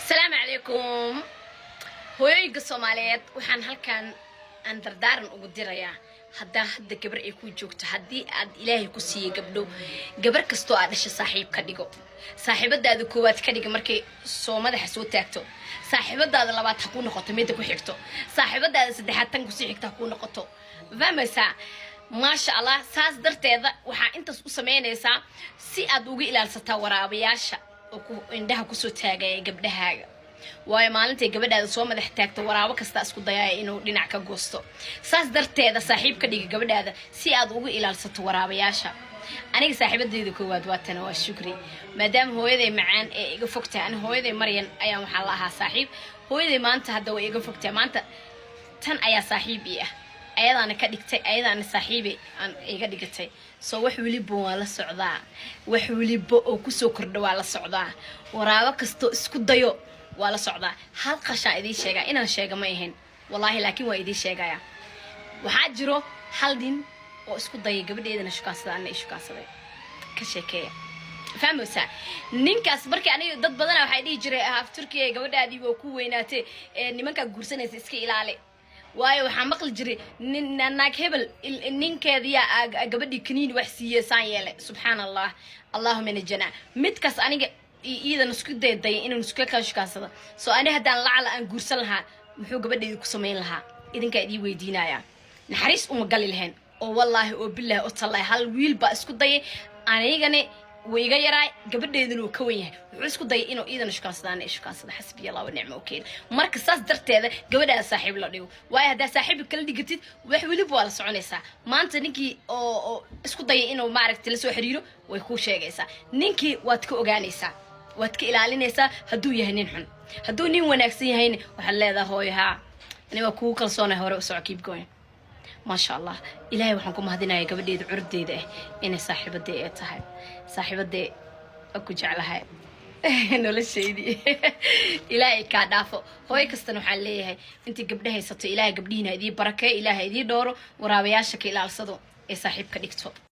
Asalaamu calaykum, hooyooyinka Soomaaliyeed. Waxaan halkan aan dardaaran ugu dirayaa, haddaa hadda gabar ay ku joogto, haddii aad Ilaahay ku siiyey gabdho, gabar kastoo aad dhasho saaxiib ka dhigo. Saaxiibadaada koowaad ka dhiga markay soo madaxa soo taagto. Saaxiibadaada labaad ha kuu noqoto midda ku xigto. Saaxiibadaada saddexaad tan kusii xigta ha kuu noqoto. Fahmaysaa? Maasha Allah. Saas darteeda waxaa intaas u sameynaysaa si aad uga ilaalsataa waraabayaasha oo ku indhaha kusoo taagaya gabdhahaaga. Waayo, maalintay gabadhaada soo madax taagto, waraabo kasta isku dayaaya inuu dhinac ka goosto. Saas darteeda saaxiib ka dhiga gabadhaada si aad uga ilaalsato waraabayaasha. Aniga saaxiibadeyda koowaad waa tana, waa Shukri. Maadaama hooyaday macaan ee iga fogtahay, ani hooyaday Maryan ayaan waxaa la ahaa saaxiib. Hooyaday maanta hadda way iga fogtahay. Maanta tan ayaa saaxiib ii ah, ayadaana ka dhigtay, ayadaana saaxiibi aan iga dhigatay. So wax weliba waa la socdaa, wax weliba oo kusoo kordha waa la socdaa, waraabo kastoo isku dayo waa la socdaa. Hal qashaan idiin sheegaa, inaan sheega ma ahayn wallaahi, laakiin waa idiin sheegaya. Waxaa jiro hal nin oo isku dayay gabadheedana shukaansada, ana i shukaansaday. Ka sheekeeya, fahmaysaa? Ninkaas markii aniga dad badana waxay dhihi jiray, "Haaf Turkiya, gabadhaadii waa ku weynaatay, nimankaa guursanaysa iska ilaali." Waayo, waxaa maqli jiray nin naag hebel ninkeediyaa gabadhii kaniini wax siiye, saan yeele. Subxaan Allah, Allahuma najana. Midkaas aniga iidan isku daydaya inuu isku kala shukaansado. So ani haddaan lacala aan guursan lahaa, muxuu gabadheedi ku samayn lahaa? Idinkaa idii weydiinaya. Naxariis uma gali lahayn oo wallaahi oo bilaahi oo tallaahi. Hal wiil baa isku dayay, anigani wuu iga yaraay, gabadheeduna uu ka wen yahay. Wuxuu isku dayay inuu iidana shukaansada, ana shukaansada. Xasbiya Allah wa nicma wakiil. Marka saas darteeda gabadhaada saaxiib la dhigo. Waayo, haddaa saaxiib kala dhigatid, wax weliba waa la soconaysaa. Maanta ninkii oo isku dayay inuu maaragtay la soo xiriiro, way kuu sheegaysaa. Ninkii waad ka ogaanaysaa, waad ka ilaalinaysaa hadduu yahay nin xun. Hadduu nin wanaagsan yahayna, waxaad leedahay, "Hooyo, haa, ani waa kugu kalsoonay, hore u soco, keep going." Maasha Allah. Ilaahay waxaan ku mahadinayaa gabadheeda curdeeda ah inay saaxiibadee ee tahay. Saaxiibadee ku jeclahay, noloshaydii Ilaahay kaa dhaafo. Hooyo kastana waxaan leeyahay, intii gabdha haysato, Ilaahay gabdhihiina idii barakeeyo, Ilaahay idii dhooro, waraabayaasha ka ilaalsado ee saaxiibka dhigto.